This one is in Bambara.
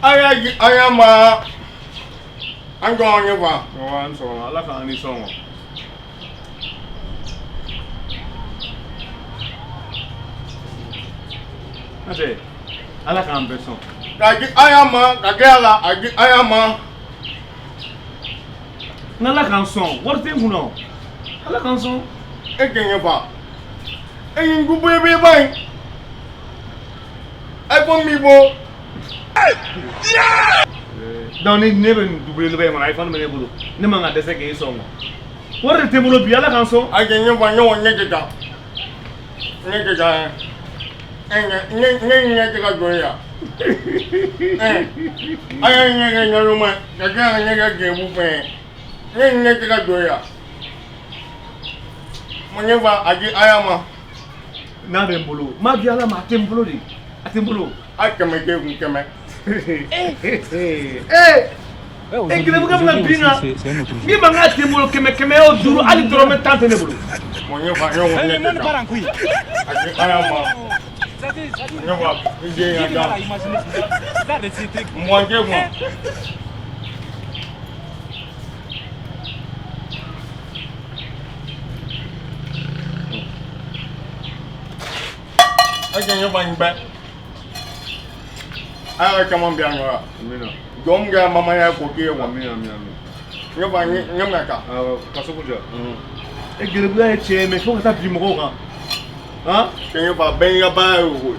A y'a di Ala ma. An jɔ ɲɛ fa. An sɔgɔma, Ala k'an ni sɔn. N'o Ala k'an bɛɛ sɔn. K'a di Ala ma, ka kɛ a la, a di Ala ma. N'Ala k'an sɔn, wari tɛ n kun na. Ala k'an sɔn. E kɛ ɲɛ fa. E nin du belebeleba in. iPhone b'i bolo. Donc ni ne bɛ nin du belebeleba in kɔnɔ, iPhone bɛ ne bolo, ne man ka dɛsɛ k'e sɔn quoi. Wari de tɛ n bolo bi, Ala k'an sɔn. A kɛ ɲɛ fa, ɲɔgɔn ɲɛ tɛ taa. Ɲɛ tɛ taa. Ne ɲɛ tɛ ka jɔ yan. A y'a ɲɛ kɛ ɲɛnama ye, ka tila ka ɲɛ kɛ gɛrɛbu fɛn ye. Ne ɲɛ tɛ ka jɔ yan. Mun ɲɛ fa, a di Ala ma. N'a bɛ n bolo, n b'a di Ala ma, a tɛ n bolo de. A tɛ n bolo. A 100 t'e kun, 100. E gɛrɛbukɛ bɛna bin n kan. N'i ma n k'a tɛ n bolo, 100 100 o 5, hali dɔrɔmɛ 10 tɛ ne bolo. Mun ɲɛ fa, ɲɔgɔn ɲɛ tɛ taa. A di Ala ma. Ɲɛ fa, i den ya da. 20 t'e kun. E kɛ ɲɛ fa nin bɛɛ. A yɛrɛ caman bɛ yan nɔ yan. Amina. Jɔn min kɛra mamaya ye k'o k'i ye wa. Amina, amina, amina. Ɲɛ fa, ɲɛ bɛna taa. Awɔ, ka sugu jɔ. E gɛrɛbuya ye tiɲɛ ye, mais fo ka taa bin mɔgɔw kan. Han? Ɲɛ fa, bɛɛ n'i ka baara ye o koyi.